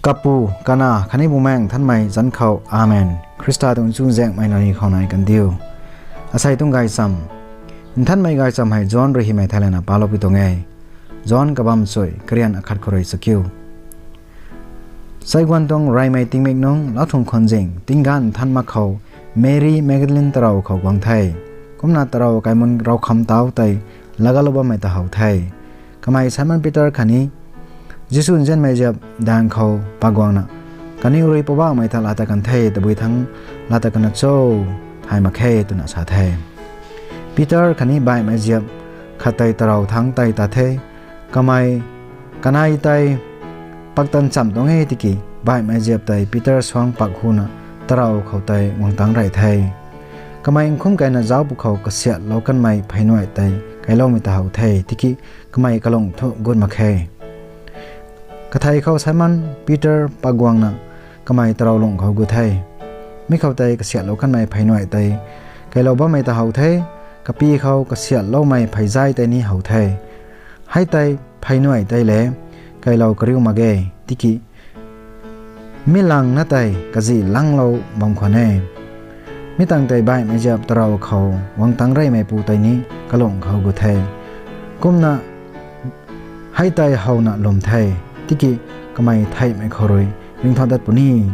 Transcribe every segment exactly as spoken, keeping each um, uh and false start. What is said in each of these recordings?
Tapu, Kanac khatni Bumaengh Nthanmei zanc khou. Amen. Khrista tuang chuzaenghmei nai khou nai kandiu. Asei tuang gaychamv. Nthanmei gaychamv hei John rui hymei thei lana palou pi tuang e. John kabamv chui, karian akhat khou rui chakiu. Saiguan tuang reymei tingmik nung lauthung khwanzing tingganv nthan mak khou, Meri Magdalin tarou khou guang the. Kumna tarou kaimun ravkham tau tei lagatlou bammei ta how the. Kamei Simon Peter khatni Jisu nzianmei ziap daeng khou paguangna, kaniw rui Poubauhmei ta laa tat kan the, tabui thangc laa tat kan cho, thay mak khe, twna sa the. Peter khatni baihmei ziap khat tei tarou thangc tei tat the. Kamei kanei tei paktan chamv tuang e tiki, baihmei ziap tei Peter suang pak huna tarou khou tei guang tangc rey the. Kamei nkhum keyna zauc pwkhou kasiatlou kanmei pheynuai tei kailoumei ta how the tiki, kamei kalung thu gut mak khe. Kathei khou Simon Peter paguangna kamei tarou lungh khou gut the. Mi khou tei kasiatlou kanmei pheynuai tei kailou bammei ta how the, kapi khou kasiatloumei pheyzay tei ni how the. Hei tei pheynuai tei le kailou kariu mak ge, tiki mi langna tei kazi langlou bam khwan e. Mi tangv tei baihmei ziap tarou khou guang tangc reymeipu tei ni kalung khou gut the. Kumna hei tei howna lwm the, tiki kamei theihmei khou rui ringcthau dat puni,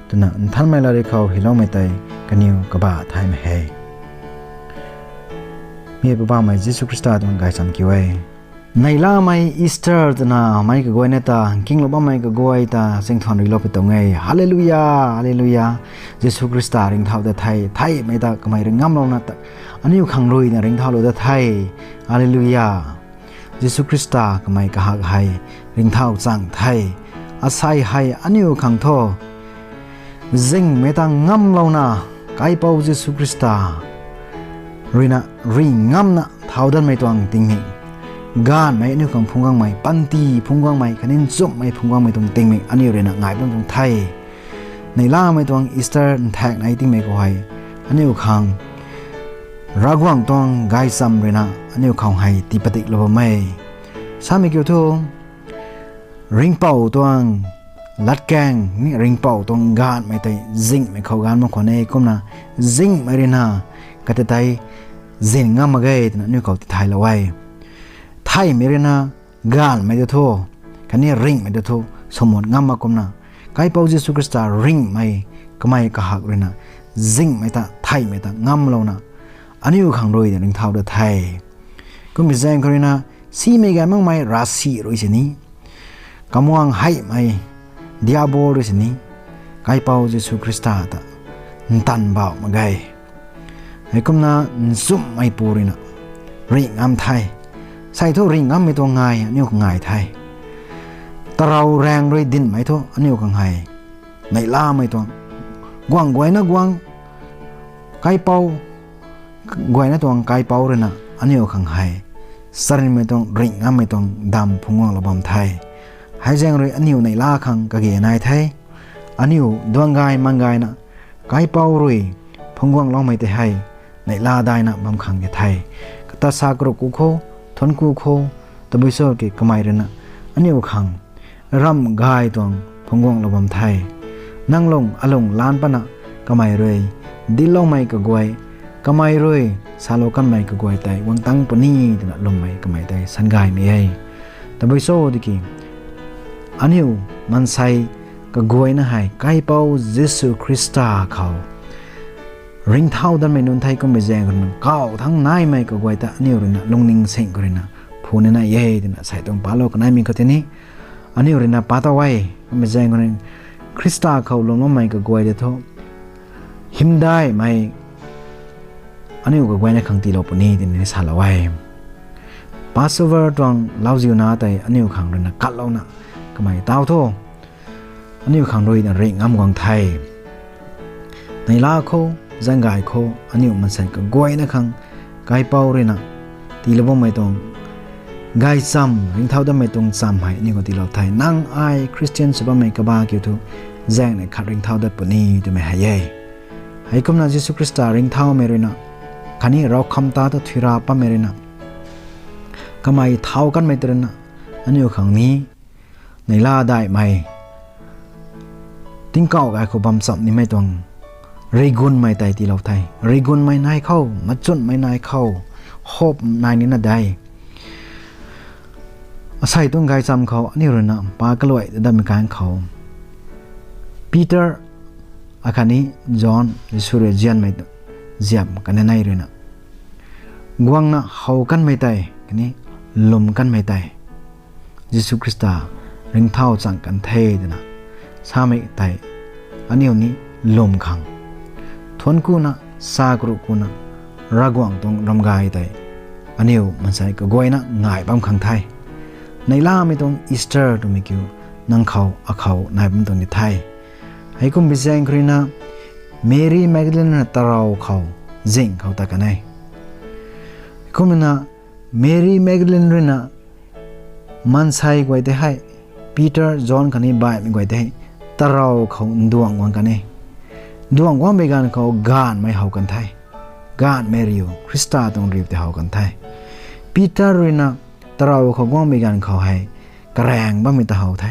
twna Nthanmei Lari khou hyloumei tei kaniw kaba thaymei he. Mi Poubauhmei Jisu Khrista tuang gaychamv kiu e. Neihlamei Easter twna mei kaguayna ta, nkinglou bammei kaguay ta, singthuan rilou pi tuang e. Hallelujah, hallelujah. Jisu Khrista ringcthau dat the, theihmei ta kamei ringh ngamlouna ta, aniu khang ruina ringcthaulou dat the. Hallelujah. Jisu Khrista kamei kahak hei ringcthau chang the. Asei hei aniu khang thu zingmei ta ngamlouna, Kaipouc Jisu Khrista ruina ringh ngamna thau danmei tuang tingmik, gaanvmei aniu khang phungc guangmei, panty phungc guangmei, khatni nchumhmei phungc guangmei tuang tingmik aniu ruina ngai bam tuang the. Neihlamei tuang Easter nthaekc nei tingmik khou hei, aniu khang Ravguangc tuang gaychamv ruina aniu khang hei tii padiklou bam e. Samei kiu thu, ringhpouc tuang latkaeng ni ringhpouc tuang gaanvmei tei zingmei khou gaanv mak khwan e, kumna zingmei ruina kata tei zin ngam mak ge twna aniu khou tithaylou e. Theihmei ruina gaanvmei ta thu, khatni ringhmei ta thu, swmut ngam mak kumna, Kaipouc Jisu Khrista ringhmei, kamei kahak ruina zingmei ta, theihmei ta ngamlouna, aniu khang ruina ringcthau dat the. Kummei zaeng khou ruina, simei gay makmei ravsic rui sini, kamuang heimei Diabol rui sini, Kaipouc Jisu Khrista ta ntanvbauh mak ge. Heikumna nchumhmeipu ruina ringh ngam the. Sei thu ringh ngammei tuang ngai aniu khang ngai the. Tarou raeng rui dinhmei thu aniu khang hei neihlamei tuang, guang guayna guang, Kaipouc, guayna tuang Kaipouc ruina aniu khang hei charynmei tuang, ringh ngammei tuang damv phungc guanglou bam the. Hei zaeng rui aniu neihla khang kage nai the. Aniu duang gay mang gayna Kaipouc rui phungc guangloumei tei hei neihla daina bam khang ke the. Kata sa karuk ku khou, thuanc ku khou, tabui cho ki kamei ruina aniu khang ramh gay tuang phungc guanglou bam the. Nang lung alung lan pana kamei rui dincloumei kaguay, kamei rui salou kanmei kaguay tei guang tangc puni twna lwmmei kamei tei sangaymei e. Tabui cho tiki, aniu maansei kaguayna hei Kaipouc Jisu Khrista khou ringcthau danmei nunc thei kummei zaeng khou ruina kau thangc naimei kaguay ta aniu ruina lungning sing khou ruina phu nina e twna sei tuang palou kanaimei khou tini aniu ruina pa ta e. Kummei zaeng khou ruina Khrista khou lwmloumei kaguay tei thu hymdaihmei aniu kaguayna khang tiilou puni twna ni salou e. Passover tuang lauziuna tei aniu khang ruina katlouna kamei tau thu aniu khang ruina ringh ngam guang the. Neihla khou, zaeng gay khou aniu maansei kaguayna khang Kaipouc ruina tiilou bammei tuang gaychamv, ringcthau datmei tuang chamv hei aniu khou tiilou the. Nang ai Khristian sw bammei kaba kiu thu zaengnei khat ringcthau dat puni twmei hei e. Heikumna Jisu Khrista ringcthaumei ruina khatni ravkham ta ta thuira pammei ruina kamei thau kanmei tei ruina aniu khang ni neihla daihmei tingkauh gay khou bam cham nimei tuang rigunmei tei tiilou the. Rigunmei nai khou, machunmei nai khou, hope nai nina de. Asei tuang gaychamv khou aniu ruina pa kaluai ta dammei kan khou, Peter akhatni John, Jisu rui zianmei ziap kanei ruina guangna how kanmei tei khatni lwm kanmei tei Jisu Khrista ringcthau chang kan the twna samei tei aniu ni lwm khang, thuanc kuna, sa karuh kuna, Ravguangc tuang ramgay tei aniu maansei kaguayna ngai bam khang the. Neihlamei tuang Easter twmei kiu nang khou akhou nai bam tuang ni the. Heikum bizaeng khou ruina Mary Magdalene ruina tarou khou zing khou tat kan e. Kumna Mary Magdalene ruina maansei guay tei hei, Peter, John khatni baihmei guay tei hei tarou khou nduang guang kan e. Nduang guangmei ganv khou gaanvmei how kan the. Gaanvmei riu, Khrista tuang riu tei how kan the. Peter ruina tarou khou guangmei ganv khou hei karaeng bammei ta how the.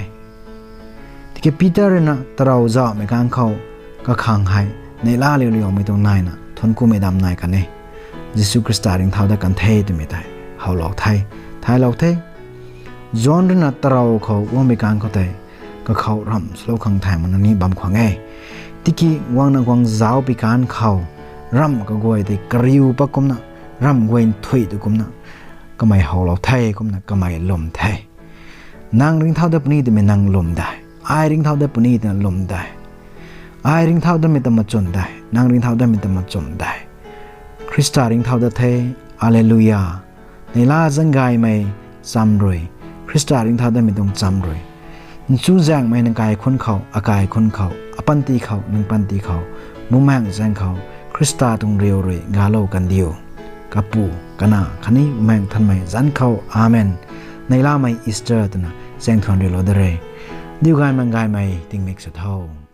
Tiki Peter ruina tarou zauhmei ganv khou kakhang hei neihla liuliumei tuang naina thuanc kumei dam nai kan e. Jisu Khrista ringcthau dat kan the twmei tei howlou the, thaylou the. John ruina tarou khou guangmei ganv khou tei kakhou ramh swlou khang thay makna ni bam khwan e. Tiki guangna guang zauc pui ganv khou ramh kaguay tei kariu pat kumna, ramh guay nthuih tu kumna kamei howlou the, kumna kamei lwm the. Nang ringcthau dat puni twmei nang lwm de. Ai ringcthau dat puni twna lwm de. Ai ringcthau datmei ta machwn de. Nang ringcthau datmei ta machwn de. Khrista ringcthau dat the. Alleluia. Neihla zaeng gaymei cham rui, Khrista ringcthau datmei tuang cham rui, nchuzaenghmei nang kaikhunc khou, akaikhunh khou, apanty khou, nang panty khou, Bumaengh zaeng khou Khrista tuang riu rui galou kandiu. Kapu, Kanac khatni Bumaengh Nthanmei zanc khou. Amen. Neihlamei Easter twna chaeng thuan riulou da re. Diu gaymei gaymei tingmik sw tho.